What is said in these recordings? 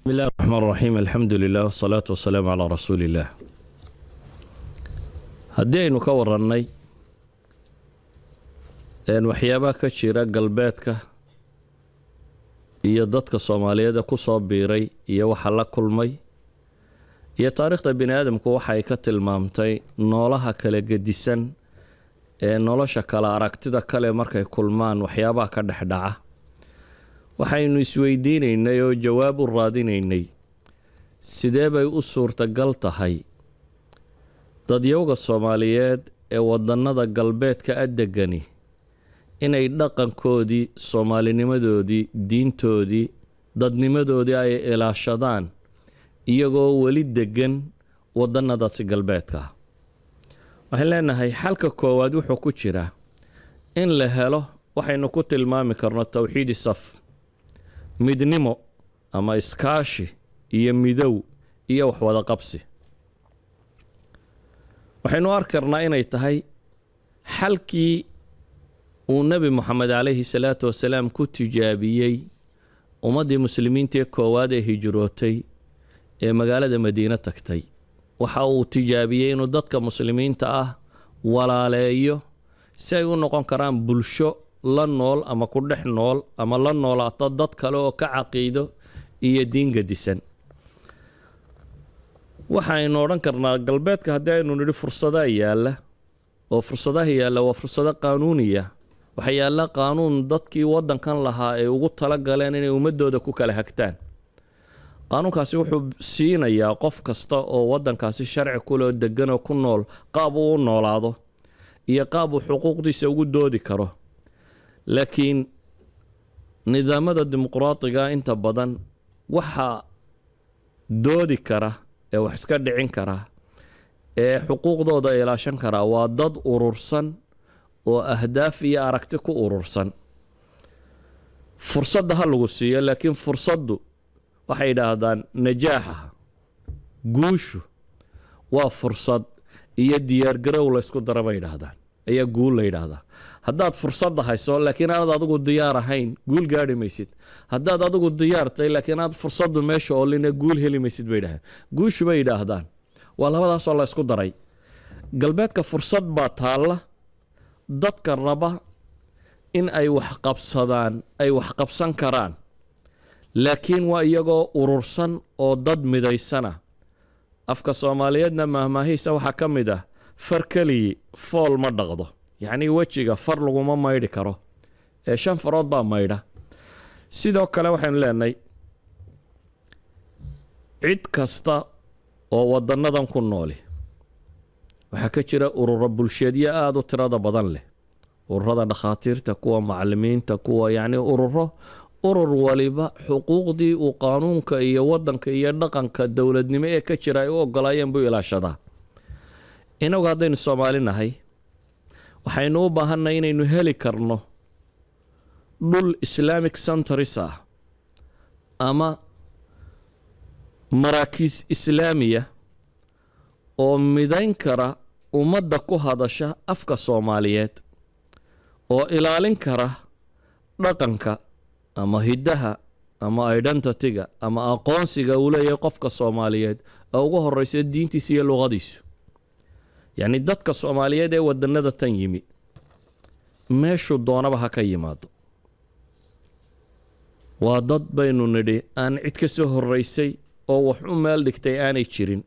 بسم الله الرحمن الرحيم، الحمد لله والصلاة والسلام على رسول الله. Haddii aynu ka warannay waxyaabaha ka jira galbeedka iyo dadka Soomaaliyeed ee ku soo biiray iyo waxa la kulmay iyo taariikhda bini aadamku waxa ay ka tilmaamtay noolaha kala gedisan ee nolosha kala aragtida kale markay kulmaan waxyaabaha ka dhex dhaca, waxaynu isweydiinaynay oo jawaab u raadinaynay sidee bay u suurtagal tahay dadyowga Soomaaliyeed ee wadannada galbeedka a degani inay dhaqankoodii, soomaalinimadoodii, diintoodii, dadnimadoodii ay ilaashadaan iyagoo weli degan wadannadaasi galbeedka ah. Waxaan leenahay xalka koowaad wuxuu ku jiraa in la helo waxaynu ku tilmaami karno tawxiidi saf, midnimo ama iskaashi iyo midow iyo waxwada qabsi. Waxaynu arki karnaa inay tahay xalkii uu Nebi Moxamed calayhi salaatu wasalaam ku tijaabiyey ummaddii muslimiinta ee koowaad ee hijrootay ee magaalada Madiine tagtay. Waxa uu tijaabiyey inuu dadka muslimiinta ah walaaleeyo si ay u noqon karaan bulsho la nool ama ku dhex nool ama la noolaato dad kale oo ka caqiido iyo diin gadisan. Waxaynu odhan karnaa galbeedka haddii aynu nidhi fursadaa yaalla, oo fursadaha yaalla waa fursado qaanuuniya. Waxaa yaalla qaanuun dadkii waddankan lahaa ay ugu tala galeen inay ummadooda ku kala hagtaan. Qaanuunkaasi wuxuu siinayaa qof kasta oo waddankaasi sharci kuleh oo degan oo ku nool qaab uu u noolaado iyo qaab uu xuquuqdiisa ugu doodi karo. Laakiin nidaamada dimuqraadiga inta badan waxaa doodi kara ee wax iska dhicin kara ee xuquuqdooda ilaashan karaa waa dad urursan oo ahdaaf iyo aragti ku urursan. Fursadda ha lagu siiyo, laakiin fursaddu, waxay yidhaahdaan, najaaxa, guushu waa fursad iyo diyaargarow la ysku dara bay yidhaahdaan ayaa guul la yidhaahdaa. Haddaad fursadda hayso laakiin aanad adigu diyaar ahayn, guul gaadhi maysid. Haddaad adigu diyaartay laakiin aad fursaddu meesha oolina, guul heli maysid bay yidhahdaan. Guushu, bay yidhaahdaan, waa labadaasoo la ysku daray. Galbeedka fursad baa taalla dadka raba in ay wax qabsadaan ay wax qabsan karaan, laakiin waa iyagoo urursan oo dad midaysana. Afka Soomaaliyeedna mahmaahiisa waxaa ka mid ah: "Far keliyi fool ma dhaqdo." Yacnii wejiga far laguma maydhi karo ee shan farood baa maydha. Sidoo kale waxaynu leenahay cid kasta oo waddannadan ku nooli waxaa ka jira ururo bulsheedyo aada u tirada badan leh, ururada dhakhaatiirta, kuwa macalimiinta, kuwa yacni ururo. Urur waliba xuquuqdii uu qaanuunka iyo waddanka iyo dhaqanka dowladnimo ee ka jira ay u ogolaayeen buu ilaashadaa. Inagu haddaynu Soomaali nahay, waxaynu u baahannahay inaynu heli karno dhul Islamic centers ah ama maraakiis islaamiya oo midayn kara ummadda ku hadasha afka Soomaaliyeed oo ilaalin kara dhaqanka ama hiddaha ama identity-ga ama aqoonsiga uu leeyahay qofka Soomaaliyeed ee ugu horeyso diintiisa iyo luqadiisu. Yacni dadka Soomaaliyeed ee wadannada tan yimi, meeshuu doonaba ha ka yimaado, waa dad baynu nidhi aan cid ka soo horreysay oo wax u meel dhigtay aanay jirin.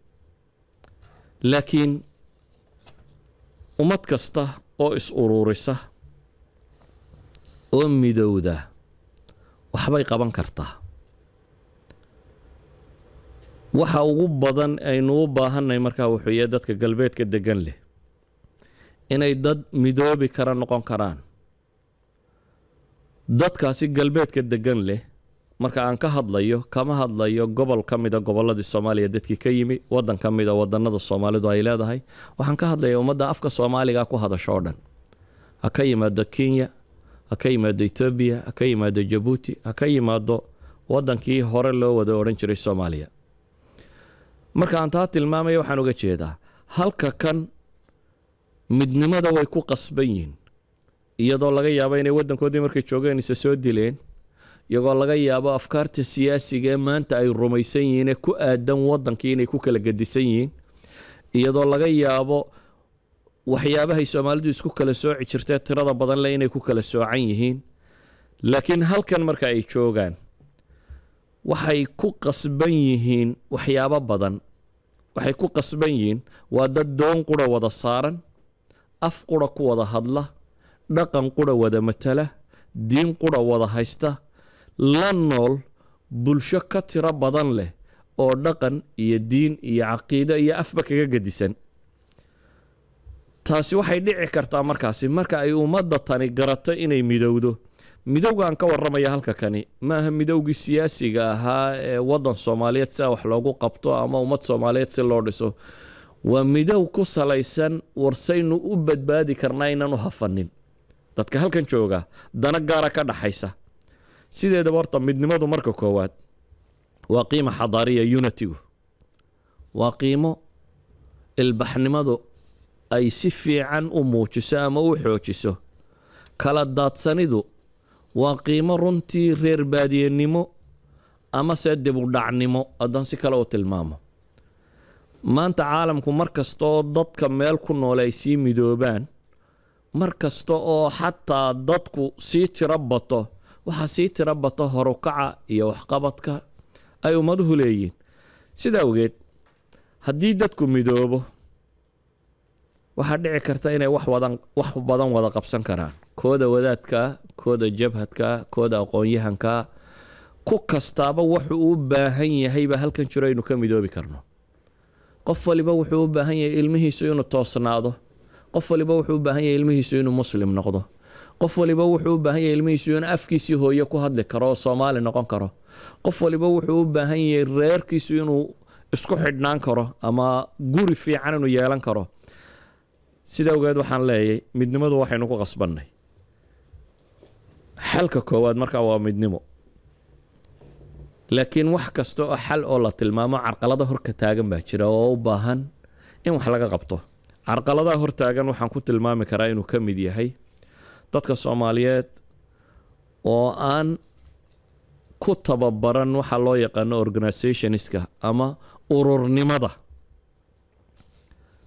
Laakiin ummad kasta oo is ururisa oo midowda waxbay qaban kartaa. Waxa ugu badan aynu u baahannahay markaa wuxuu yahay dadka galbeedka degan leh inay dad midoobi kara noqon karaan. Dadkaasi galbeedka degan leh marka aan ka hadlayo, kama hadlayo gobol ka mida gobolladii Soomaaliya dadkii ka yimi, waddan ka mida wadannada Soomaalidu ay leedahay. Waxaan ka hadlayaa ummadda afka Soomaaliga ku hadasho oo dhan, ha ka yimaado Kenya, ha ka yimaado Etoobiya, ha ka yimaado Jabuuti, ha ka yimaado waddankii hore loo wada odhan jiray Soomaaliya. Marka aan taa tilmaamaya, waxaan uga jeedaa halka kan midnimada way ku qasban yihiin, iyadoo laga yaabo inay waddankoodii markay joogeen isa soo dileen. Iyagoo laga yaabo afkaarta siyaasiga ee maanta ay rumaysan yihiin ee ku aadan waddankii inay ku kala gedisan yihiin, iyadoo laga yaabo waxyaabahay Soomaalidu isku kala sooci jirtee tirada badan leh inay ku kala soocan yihiin, laakiin halkan marka ay joogaan waxay ku qasban yihiin waxyaabo badan. Waxay ku qasban yihiin waa dad doon qura wada saaran, af qura ku wada hadla, dhaqan qura wada matala, diin qura wada haysta, la nool bulsho ka tiro badan leh oo dhaqan iyo diin iyo caqiido iyo afba kaga gedisan. Taasi waxay dhici kartaa markaasi marka ay ummadda tani garato inay midowdo. Midowgaan ka warramaya halka kani maaha midowgii siyaasiga ahaa ee waddan Soomaaliyeed sia wax loogu qabto ama ummad Soomaaliyeed si loo dhiso. Waa midow ku salaysan warsaynu u badbaadi karnaa inaan u hafanin dadka halkan jooga dana gaara ka dhaxaysa. Sideedaba horta midnimadu marka koowaad waa qiimo xadaariya. Unity-gu waa qiimo ilbaxnimadu ay si fiican u muujiso ama u xoojiso. Kala daadsanidu waa qiimo runtii reer baadiyenimo amase dib u dhacnimo haddaan si kale u tilmaamo. Maanta caalamku mar kasta oo dadka meel ku noole ay sii midoobaan, mar kasta oo xataa dadku sii tiro bato, waxaa sii tiro bato horukaca iyo waxqabadka ay ummaduhu leeyihiin. Sida awgeed, haddii dadku midoobo, waxaa dhici karta inay wax wadan, wax badan wada qabsan karaan. Kooda wadaadkaa, kooda jabhadkaa, kooda aqoon-yahankaa, ku kastaaba wuxuu u baahan yahayba halkan jiro aynu ka midoobi karno. Qof waliba wuxuu u baahan yahay ilmihiisu inuu toosnaado. Qof waliba wuxuu u baahan yahay ilmihiisu inuu Muslim noqdo. Qof waliba wuxuu u baahan yahay ilmihiisu inuu afkiisii hooye ku hadli karo oo Soomaali noqon karo. Qof waliba wuxuu u baahan yahay reerkiisu inuu isku xidhnaan karo ama guri fiican inuu yeelan karo. Sida ogeed waxaan leeyahay midnimadu waxaynu ku qasbannay. Xalka koowaad markaa waa midnimo, laakiin wax kasta oo xal oo la tilmaamo carqalada horka taagan baa jira oo u baahan in wax laga qabto. Carqaladaha hortaagan waxaan ku tilmaami karaa inuu ka mid yahay dadka Soomaaliyeed oo aan ku tababaran waxa loo yaqaano organizations-ka ama ururnimada.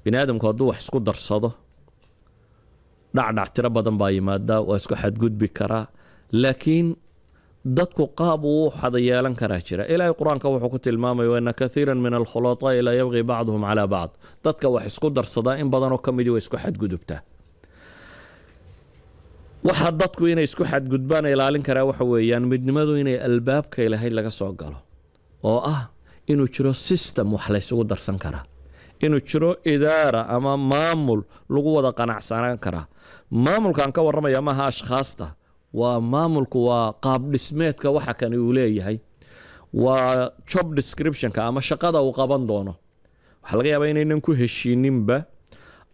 Bini aadamku hadduu wax isku darsado, dhacdhac tiro badan baa yimaada, waa isku xadgudbi karaa, laakiin dadku qaab uu u xada yeelan karaa jira. Ilaahay Qur-aanka wuxuu ku tilmaamaya وإن كثيرا من الخلطاء ليبغي بعضهم على بعض. Dadka wax isku darsadaa in badanoo ka midii way isku xadgudubtaa. Waxa dadku inay isku xadgudbaan ilaalin karaa waxa weeyaan midnimadu inay albaabkay lahayd laga soo galo, oo ah inuu jiro system wax laysugu darsan karaa, inuu jiro idaara ama maamul lagu wada qanacsanaan karaa. Maamulkaan ka warramaya maaha ashkhaasta. Waa maamulku, waa qaab dhismeedka waxa kani uu leeyahay, waa job description-ka ama shaqada uu qaban doono. Waxaa laga yaabaa inaynan ku heshiininba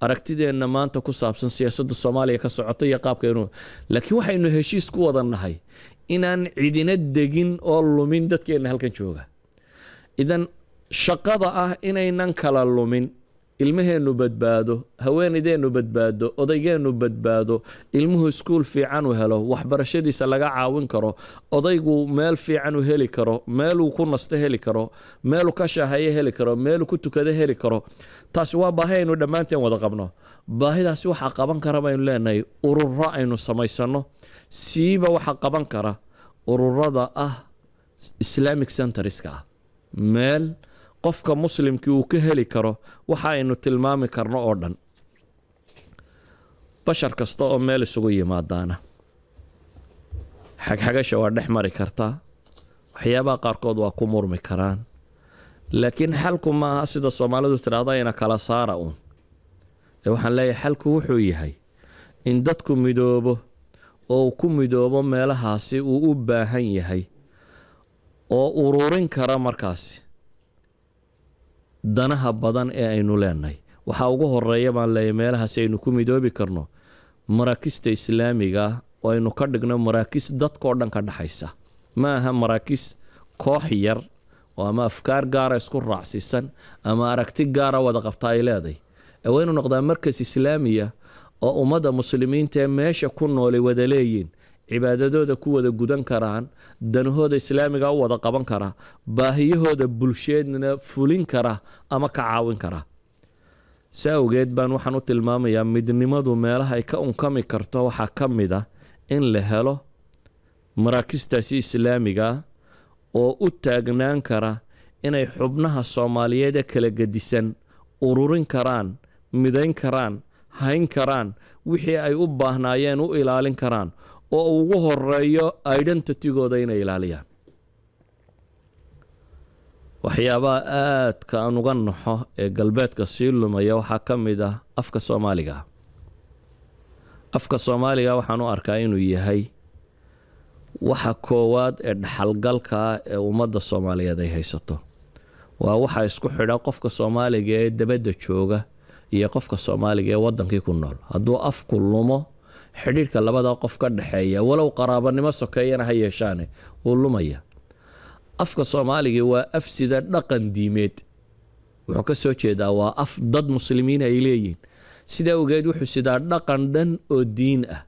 aragtideenna maanta ku saabsan siyaasadda Soomaaliya ka socota iyo qaabka inuu, laakiin waxaynu heshiis ku wada nahay inaan cidina degin oo lumin dadkeenna halkan jooga. Idan shaqada ah inaynan kala lumin, ilmaheennu badbaado, haweenaydeennu badbaado, odaygeennu badbaado, ilmuhu iskuul fiican u helo, waxbarashadiisa laga caawin karo, odaygu meel fiican u heli karo, meeluu ku nasto heli karo, meeluu ka shaahayo heli karo, meeluu ku tukado heli karo, taasi waa baahi aynu dhammaanteen wada qabno. Baahidaasi waxaa qaban kara baynu leenahay ururo aynu samaysano. Siiba waxaa qaban kara ururada ah Islamic centers-ka ah, meel qofka Muslimkii uu ka heli karo waxa aynu tilmaami karno oo dhan. Bashar kasta oo meel isugu yimaadaana xagxagasha waa dhex mari kartaa, waxyaabaha qaarkood waa ku murmi karaan, laakiin xalku maaha sida Soomaalidu tidhaahda ina kala saara uun. Ee waxaan leeyahay xalku wuxuu yahay in dadku midoobo oo uu ku midoobo meelahaasi uu u baahan yahay oo ururin kara markaasi danaha badan ee aynu leenahay. Waxaa ugu horeeya baan leeyahay meelahaasi aynu ku midoobi karno maraakista Islaamiga ah, oo aynu ka dhigno maraakis dadkao dhan ka dhaxaysa. Ma aha maraakis koox yar oo ama afkaar gaara isku raacsiisan ama aragti gaara wada qabta ay leedahay, ee waa inuu noqdaa markas Islaamiya oo ummadda Muslimiinta ee meesha ku noolay wada leeyiin. Cibaadadooda ku wada gudan karaan, danahooda islaamiga u wada qaban kara, baahiyahooda bulsheedna fulin kara ama ka caawin kara. Si awgeed baan waxaan u tilmaamayaa midnimadu meelaha ay ka unkami karto waxaa ka mid ah in la helo maraakistaasi islaamiga oo u taagnaan kara inay xubnaha Soomaaliyeed ee kala gedisan ururin karaan, midayn karaan, hayn karaan, wixii ay u baahnaayeen u ilaalin karaan, oo ugu horeeyo identitygooda inay ilaaliyaan. Waxyaabaha aadka aan uga naxo ee galbeedka sii lumaya waxaa ka mid ah afka Soomaaliga. Afka Soomaaliga waxaan u arkaa inuu yahay waxa koowaad ee dhaxalgalka ah ee ummadda Soomaaliyeed ay haysato. Waa waxa isku xidha qofka Soomaaliga ee dabadda jooga iyo qofka Soomaaliga ee wadankii ku nool. Hadduu afku lumo, xidhiidhka labada qof ka dhexeeya, walow qaraabanimo sokeeyana ha yeeshaane, wuu lumaya. Afka Soomaaliga waa af sida dhaqan diimeed, wuxuu ka soo jeedaa, waa af dad muslimiin ay leeyihiin. Sidaa ogeed wuxuu sidaa dhaqan dhan oo diin ah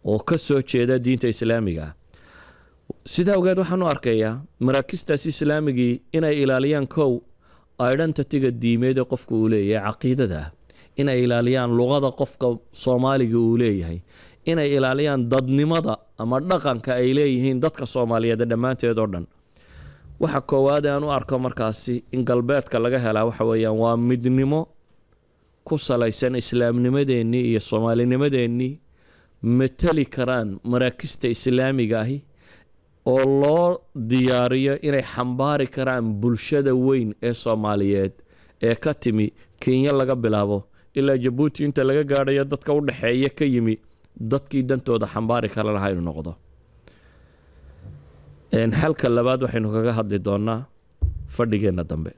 oo ka soo jeeda diinta islaamiga ah. Sidaa ogeed waxaan u arkayaa maraakistaas islaamigii inay ilaaliyaan, kow, identityga diimeed ee qofka uu leeyahay, caqiidada ah, inay ilaaliyaan luqada qofka Soomaaliga uu leeyahay, inay ilaaliyaan dadnimada ama dhaqanka ay leeyihiin dadka Soomaaliyeed dhammaanteed oo dhan. Waxa koowaad aan u arko markaasi in galbeedka laga helaa waxa weeyaan waa midnimo ku salaysan islaamnimadeennii iyo soomaalinimadeennii, matali karaan maraakista islaamiga ahi oo loo diyaariyo inay xambaari karaan bulshada weyn ee Soomaaliyeed ee ka timi Kenya laga bilaabo ilaa Jabuuti inta laga gaadhayo, dadka u dhexeeya ka yimi, dadkii dantooda xambaari kara lahaa inuu noqdo. Xalka labaad waxaynu kaga hadli doonaa fadhigeenna dambe.